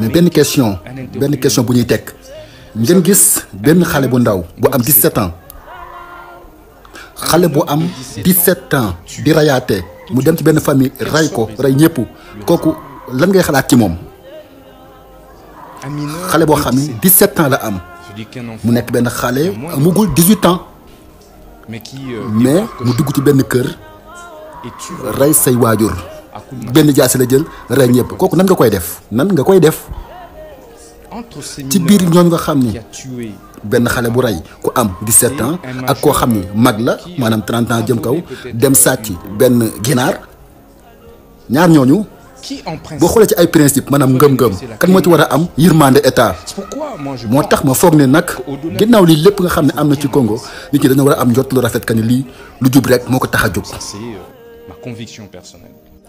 mais benn question bu ñuy teg ngeen gis benn xale bu ndaw bu am 17 ans xale bu am 17 ans di rayaate mu dem ci benn famille ray ko ray ñëpp kooku lan ngay xalaat ci moom xale boo xam ni 17 ans la am mu nekk benn xale amugul 18 ans mais mu dugg ci benn kër ray say waajur benn jaasi la jël ray ñëpp kooku nan nga koy def ci biir ñooñu nga xam ni benn xale bu rey ku am 17 ans ak koo xam ni mag la maanaam 30 ans jëm kaw dem sàcc benn ginaar ñaar ñooñu boo xoolee ci ay principe maanaam ngëm-ngëm kan moo ci war a am yërmande état moo tax ma foog ne nag ginnaaw lii lépp nga xam ne am na ci Congo nit ñi dañoo war a am njot lu rafet ka ni lii lu jub rek moo ko tax a jóg.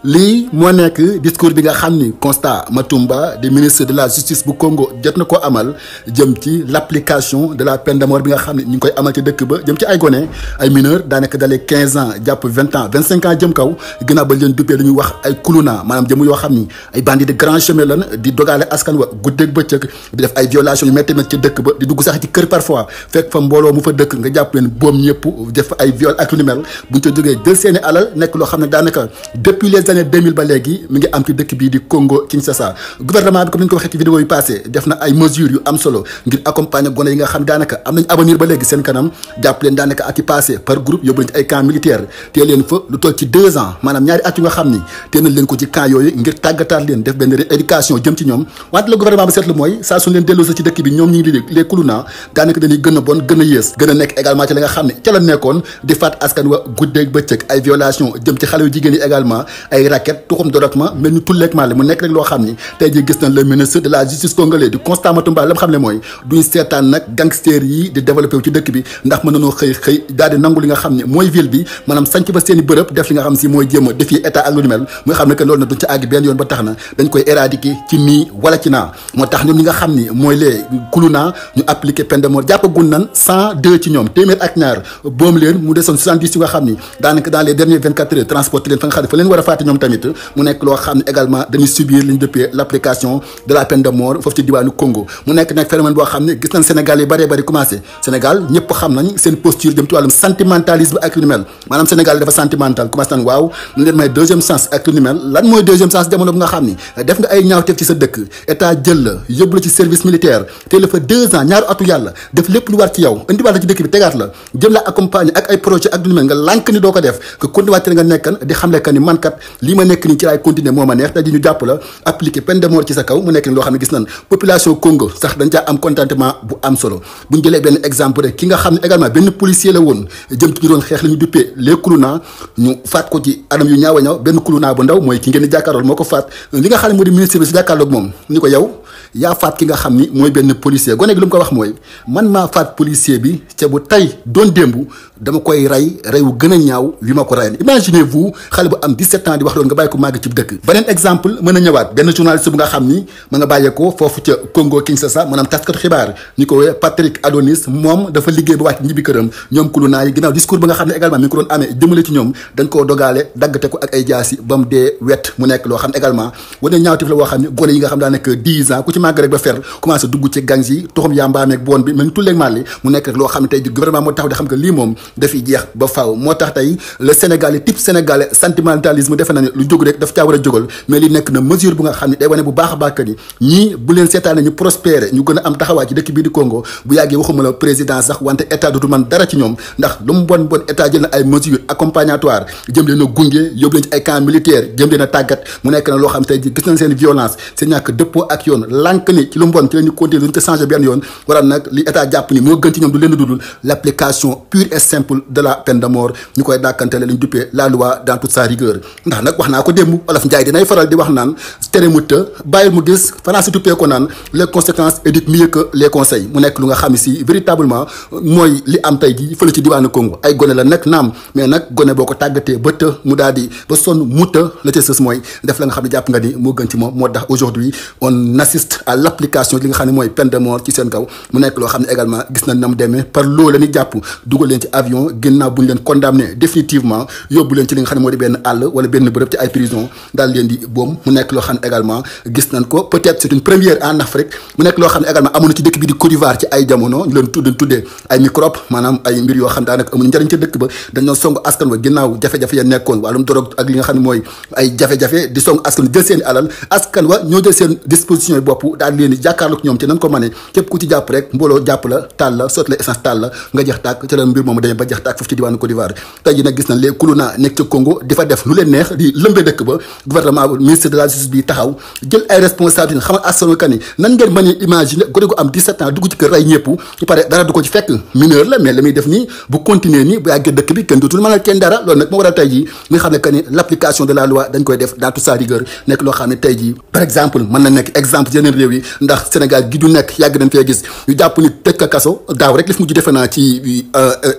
lii moo nekk discours bi nga xam ni Constant Matumba di ministre de la justice bu Congo jot na ko amal jëm ci l'application de la peine de mort bi nga xam ne ñu ngi koy amal ci dëkk ba jëm ci ay gone ay mineurs daanaka dalee 15 ans jàpp 20 ans 25 ans jëm kaw ginnaaw ba leen duppee lu ñuy wax ay kuluna maanaam jëm yoo xam ni ay bandits de grand chemin lan di dogaale askan wa guddeeg bëccëg di def ay violations yu métti ci dëkk ba di dugg sax ci kër parfois fekk fa mbooloo mu fa dëkk nga jàpp leen boom ñëpp def ay viol ak lu ni mel buñ ca jógee jël seeni alal nekk loo xam ne daanaka depuis les années 2000 ba léegi mi ngi am ci dëkk bii di Congo Kinshasa gouvernement bi comme ni ñu ko waxee ci vidéo yi passé def na ay mesures yu am solo ngir accompagner gone yi nga xam daanaka am nañ avenir ba léegi seen kanam jàpp leen daanaka at yi passé par groupe yóbbu leen ci ay camp militaire tee leen fa lu toll ci 2 ans maanaam ñaari at yu nga xam ni tee nañ leen ko ci camp yooyu ngir tàggataat leen def benn éducation jëm ci ñoom wante la gouvernement bi seetlu mooy saa suñ leen delloo sa ci dëkk bi ñoom ñi ngi les kuluna daanaka dañuy gën a bon gën a yées gën a nekk également ci la nga xam ne ca la nekkoon di faat askan wa guddeeg bëccëg ay violation jëm ci xale yu jigéen yi également ay raquette tuxum dorogement mel ni tulleeg maale mu nekk rek loo xam ni tey jii gis nañ le ministre de la justice congolais di Constant Matumba la mu xam ne mooy duñ seetaan nag gangster yi di développé wu ci dëkk bi ndax mën nañoo xëy daal di nangu li nga xam ne mooy ville bi maanaam sanc ba seen i bërëb def li nga xam si mooy jéem a défier état ak lu ni mel muy xam ne que loolu nag duñ ci àgg benn yoon ba tax na dañ koy éradiquer ci nii wala ci naa moo tax ñoom ñi nga xam ni mooy les kuluna ñu appliqué peine de mort jàppagun nan 102 ci ñoom téeméer ak ñaar boom leen mu desoon 70 yu nga xam ni daanaka dans les derniers 24 heures transporté leen fa nga xam ne fa leen war a faate ñoom tamit mu nekk loo xam ne également dañuy subir li ñu dëppee l'application de la peine de mort foofu ci diwaanu Congo mu nekk nag phénomène boo xam ne gis nañ Sénégal yi bëree bëri commencé Sénégal ñëpp xam nañ seen posture jëm ci wàllum sentimentalisme ak lu ni mel maanaam Sénégal dafa sentimental commencé nañ waaw nañ leen may deuxième chance ak lu ni mel lan mooy deuxième chance jamono bu nga xam ni def nga ay ñaawteef ci sa dëkk état jël la yóbbu la ci service militaire te la fa 2 ans ñaari atu yàlla def lépp lu war ci yow indiwaat la ci dëkk bi tegaat la jëm la accompagner ak ay projet ak lu ni mel nga lànk ni doo ko def que continuer nga nekkan di xamle que ni man kat lii ma nekk nii ci laay continuer moo ma neex te di ñu jàpp la appliquer peine de mort ci sa kaw mu nekk ni loo xam ne gis nañ population Congo sax dañ caa am contentement bu am solo bu ñu jëlee benn exemple rek ki nga xam ne également benn policier la woon jëm ci ñu doon xeex la ñu duppee les kuluna ñu faat ko ci anam yu ñaaw a ñaaw benn kuluna bu ndaw mooy ki ngeen di jàkkaarlool moo ko faat li nga xam ne moo di ministre bi si jàkkaarloog moom ni ko yow yaa faat ki nga xam ni mooy benn policier gone gi lu mu ko wax mooy man maa faat policier bi ca bu tey doon démb dama koy rey wu gën a ñaaw wi ma ko reyoon imaginez vous xale bu am 17 ans di wax loolu nga bàyyi ko màgg ci dëkk beneen exemple mën a ñëwaat benn journaliste bu nga xam ni ma nga bàyyeekoo foofu ca Congo Kinshasa maanaam taskatu xibaar ñu ko wee Patrick Adonis moom dafa liggéey ba wàcc ñibbi këram ñoom kulunaa yi ginnaaw discours ba nga xam ne également mi ngi ko doon amee jëmale ci ñoom dañ koo dogaale daggate ko ak ay jaasi ba mu dee wet mu nekk loo xam ne également wane ñaawtif la boo xam ne gone yi nga xam daa nekk 10 ans ku ci màgg rek ba fer commencé dugg ci gangs yi tuxum yambaameeg boon bi mel ni tulleeg màlli mu nekk rek loo xam ne tey gouvernement moo taxaw di xam que lii moom dafiy jeex ba faaw moo tax tey le Sénégalais type sénégalais sentimentalisme defe na ne lu jóg rek daf caa war a jógal mais li nekk na mesure bu nga xam ne day wane bu baax a baax que ni ñii bu leen seetaane ñu prospérer ñu gën a am taxawaay ci dëkk bii di Congo bu yàggee waxuma la président sax wante état dootul man dara ci ñoom ndax lu mu bon état jël na ay mesures accompagnatoires jëm leen a gunge yóbbu leen ci ay camp militaire jëm leen a tàggat mu nekk na loo xam ne tey ji gis nañ seen violence seen ñàkk dëppoo ak yoon lànk ni ci lu mu bon ci la ñu continuer duñu ko changé benn yoon waral nag li état jàpp ni moo gën ci ñoom du leen dudul l'application pure et simple de la peine de mort ñu koy dàkkantele lañ duppee la loi dans toute sa rigueur ndax nag wax naa ko démb Olof Njaay dinay faral di wax naan tere mu të bàyyil mu gis France tuppee ko naan les conséquences éduquent mieux que les conseils mu nekk lu nga xam si véritablement mooy li am tey ji fële ci diwaanu Congo ay gone la nekk naam mais nag gone boo ko tàggatee ba të mu daal di ba sonn mu të la ca sës mooy def la nga xam ne jàpp nga ni moo gën ci moom moo tax aujourd'hui on assiste à l'application li nga xam ne mooy peine de mort ci seen kaw mu nekk loo xam ne également gis nañ na mu demee par loolu la ñuy jàpp dugal leen ci avion ginnaaw bu ñu leen condamné définitivement yóbbu leen ci li nga xam ne moo di benn àll wala benn bërëb ci ay prison daal leen di boom mu nekk loo xam ne également gis nañ ko peut-être c'est une première en Afrique mu nekk loo xam ne également amoon na ci dëkk bi di Côte d'Ivoire ci ay jamono ñu leen tuddee ay microbe maanaam ay mbir yoo xam ne daanaka amuñu njëriñ ca dëkk ba dañoo song askan wa ginnaaw jafe-jafe ya nekkoon wàllum drogue ak li nga xam ne mooy ay jafe-jafe di song askan jël seen i alal askan wa ñoo jël seen disposition yi bopp daal leen di jàkkaarloog ñoom ci nañ ko mëne képp ku ci jàpp rek mbooloo jàpp la taal la sotti la essence taal la nga jeex tàkk ci la mbir moomu demee ba jeex tàkk foofu ci diwaanu Côte d'Ivoire tey ji nag gis nañ les Kuluna nekk ca Congo di fa def lu leen neex di lëmbee dëkk ba gouvernement bi ministre de la justice bi taxaw jël ay responsabilités xamal askan kan ni nan ngeen mën a imaginer gone gu am 17 ans dugg ci kër rey ñëpp ci pare dara du ko ci fekk mineur la mais la muy def nii bu continuer nii bu yàggee dëkk bi kenn dootul mënal kenn dara loolu nag moo waral tey jii nga xam ne que ni l'application de la loi dañ koy def dans toute sa rigueur nekk loo xam ne tey jii par exemple mën na nekk exemple yeneen réew yi ndax Sénégal gi du nekk yàgg nañ fee gis ñu jàpp ni tëj ko kaso daaw rek li fi mujj defe naa ci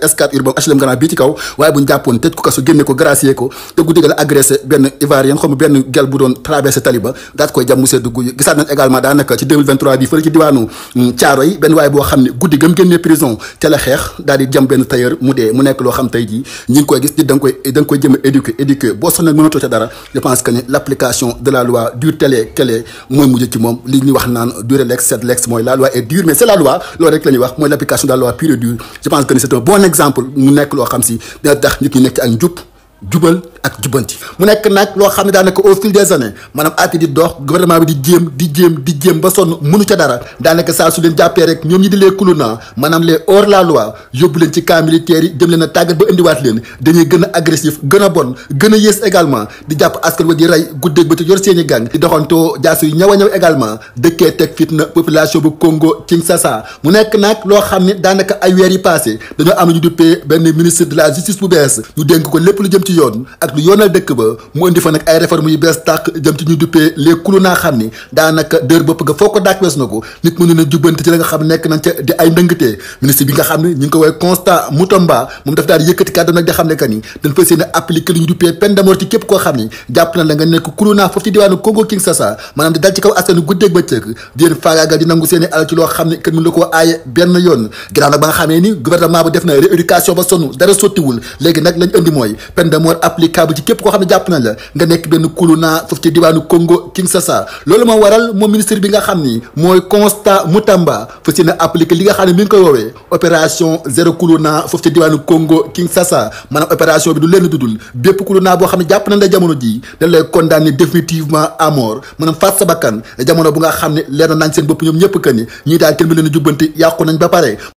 Scat Urbam HLM Grand bii ci kaw waaye bu ñu jàppoon tëj ko kaso génne ko gracier ko te guddi ga la agressé benn ivoirien xam benn gel bu doon traversé taliba daat koy jàmm mu seddu guy gisaat nañ également daanaka ci 2023 bi fële ci diwaanu Thiaroye benn waaye boo xam ne guddi gëm génnee prison ca la xeex daal di jam benn tailleur mu dee mu nekk loo xam tey jii ñi ngi koy gis da nga koy jëm a éduquer boo sonn nag mënatoo ca dara je pense que ne l'application de la loi dure telle qu'elle mooy mujj ci moom li ñuy wax naan dure lex sed lex mooy la loi est dure mais c'est la loi loolu rek la ñuy wax mooy l'application de la loi pure et dure je pense que ne c'est un bon exemple mu nekk loo xam si dina tax nit ñi nekk ci ak njub jubal ak jubanti mu nekk nag loo xam ne daanaka au fil des années maanaam ati di dox gouvernement bi di jéem ba sonn mënu ca dara daanaka saa su leen jàppee rek ñoom ñi di les Kuluna maanaam les hors la loi yóbbu leen ci camp militaire yi dem leen a tàggat ba indiwaat leen dañuy gën a agressif gën a bon gën a yées également di jàpp askan wa di rey guddeeg ba ci yor seen i gang di doxantoo jaasu yu ñëw a ñëw également dëkkee teg fitna population bu Congo Kinshasa mu nekk nag loo xam ne daanaka ay weer yi passé dañoo am ñu duppee benn ministre de la justice bu bees ñu dénk ko lépp lu jëm ci yoon ak lu yoonal dëkk ba mu indi fa nag ay réformes yu bees tàq jëm ci ñu duppee les Kuluna xam ni daanaka dër bopp ga foo ko daak wees na ko nit mënu na jubbante ci la nga xam nekk nañ ca di ay ndëngtee ministre bi nga xam ne ñu ngi ko woowee Constant Mutamba moom daf daal yëkkati kàddu nag di xam ne que ni dañ fay seen appliquer lu ñu duppee peine de mort ci képp koo xam ni jàpp na la nga nekk Kuluna foofu ci diwaanu Congo Kinshasa maanaam di dal ci kaw askanu guddeeg bëccëg di leen faagaagal di nangu seen i alal ci loo xam ne kenn mënu la koo aaye benn yoon ginnaaw nag ba nga xamee ni gouvernement bu def na rééducation ba sonn dara sottiwul léegi nag lañ indi mooy peine de mort applicable ci képp koo xam ne jàpp nañ la nga nekk benn Kuluna foofu ci diwaanu Congo Kinshasa loolu moo waral moom ministre bi nga xam ni mooy Constant Mutamba fa si na appliqué li nga xam ne mi ngi koy woowee opération zéro Kuluna foofu ci diwaanu Congo Kinshasa maanaam opération bi du leen dudul bépp Kuluna boo xam ne jàpp nañ la jamono jii dañ lay condamné définitivement à mort maanaam faat sa bakkan jamono bu nga xam ne leer na nañ seen bopp ñoom ñëpp que ni ñii daal kenn bi leen jubbanti yàqu nañ ba pare